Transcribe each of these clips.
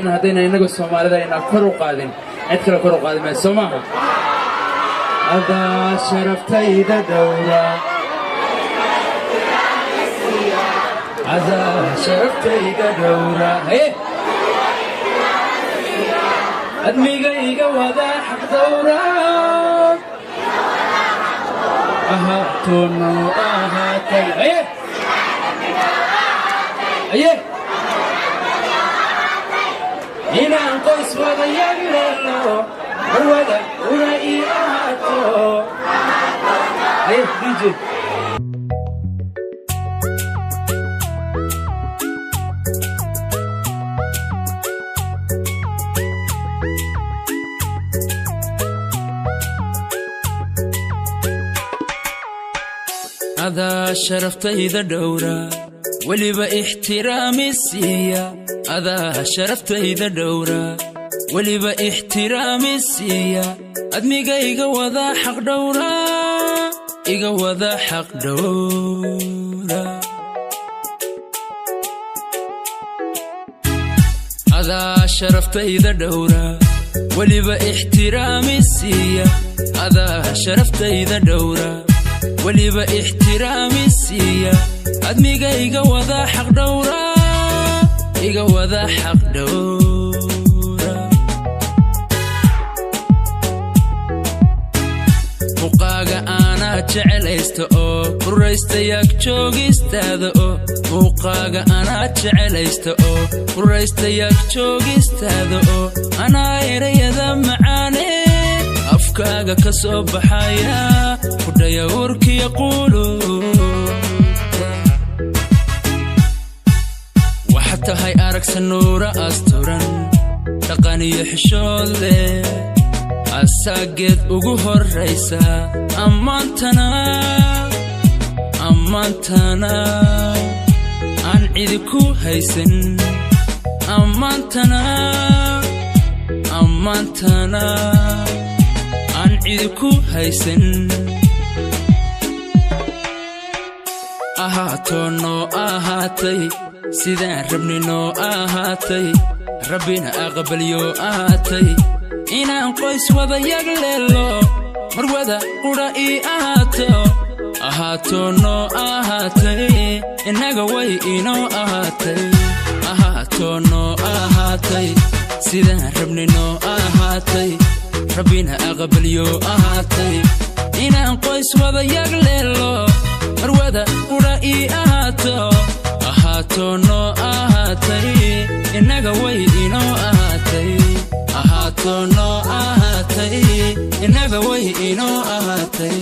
Haddayna innaga Soomaalida aynaa kor u qaadin, cid kale kor u qaadi mayso, soo maaha? Adaa sharaftayda dhowra, adaa sharaftayda dhowra, haye, admigayga wada xaq dhowra, ahaato noo ahaatay, haye haye, inaan qoys wada yagleelo, marwada una ii ahaato. Haye DJ. Adaa sharaftayda dhowra, weliba ixtiraami siiya. Adaa sharaftayda dhowra, weliba ixtiraami siiya. Admigayga wada xaq dhowra, iga wada xaq dhowra. Adaa sharaftayda dhowra, weliba ixtiraami siiya. Adaa sharaftayda dhowra, weliba ixtiraami siiya. Admigayga wada xaq dhowra, iga wada xaq dhowra. Muuqaaga aanaa jecelaysta oo kuraysta yaag joogistaada oo, muuqaaga anaa jecelaysta oo kuraysta yaag joogistaada oo, anaa erayada macaane afkaaga ka soo baxaya kudhaya urkiya quuluubta. Waxaad tahay aragsa nuura asturan, dhaqan iyo xishood leh, asaageed ugu horraysa. Ammaantana, ammaantana aan cidi ku haysan. Ammaantana, ammaantana aan cidi ku haysan. Ahaatoo noo ahaatay, sidaan rabni noo ahaatay, Rabbina aqbalyo ahaatay, inaan qoys wada yagleelo, marwada qudha ii ahaato. Ahaatoo noo ahaatay, innaga way inoo ahaatay. Ahaatoo noo ahaatay, sidaan rabni noo ahaatay, Rabbina aqbalyo ahaatay, inaan qoys wada yagleelo, marwada qudha ii ahaato. Ahaatoo noo ahaatay, innaga way inoo ahaatay. Ahaatoo noo ahaatay, innaga way inoo ahaatay.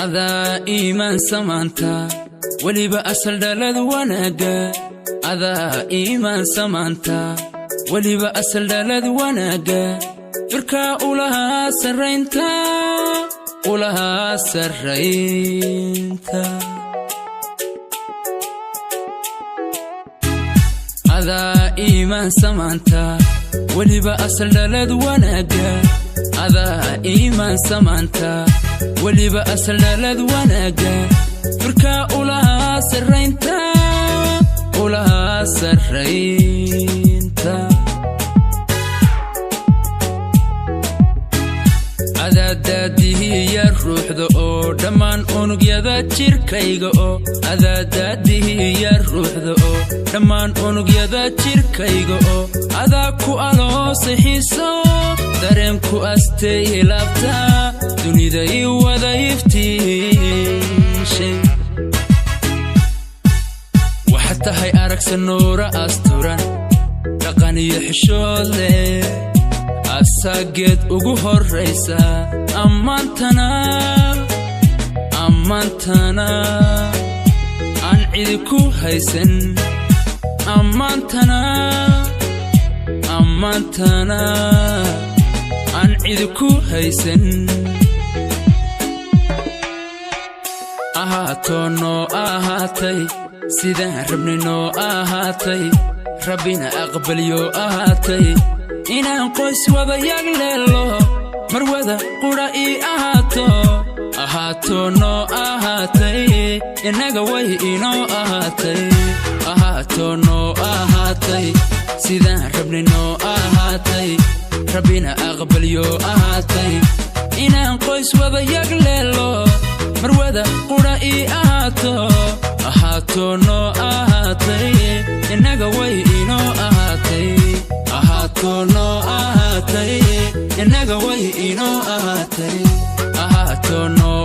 Adaa iimaan samaanta, weliba asal dhalad wanaagga. Adaa iimaan samaanta, weliba asal dhalad wanaagga. Firkaa ulahaa sarraynta, ulahaa sarraynta. Adaa iimaan samaanta, weliba asal dhalad wanaagga. Adaa iimaan samaanta, weliba asal dhalad wanaagga. Firkaa ulahaa sarraynta, ulahaa sarraynta. Adaadaadihiya ruuxda oo dhammaan unugyada jirkayga oo, adaadaadihiya ruuxda oo dhammaan unugyada jirkayga oo, adaa ku aloosay xiiso, dareenku astay laabta, dunida ii wada iftiishay. Waxaad tahay aragsa nuura asturan, dhaqan iyo xishood leh, asaageed ugu horraysa. Ammaantana, ammaantana aan cidi ku haysan. Ammaantana, ammaantana aan cidi ku haysan. Ahaatoo noo ahaatay, sidaan rabni noo ahaatay, Rabbina aqbalyo ahaatay, Inaan qoys wada yagleelo, marwada qudha ii ahaato, ahaato noo ahaatay, innaga way inoo ahaatay. Ahaato noo ahaatay, sidaan rabnay noo ahaatay, Rabbina aqbalyo ahaatay. Inaan qoys wada yagleelo, marwada qudha ii ahaato, ahaato noo ahaatay, innaga way inoo ahaatay. Ahaato noo ahaatay, innaga way inoo ahaatay. Ahaato noo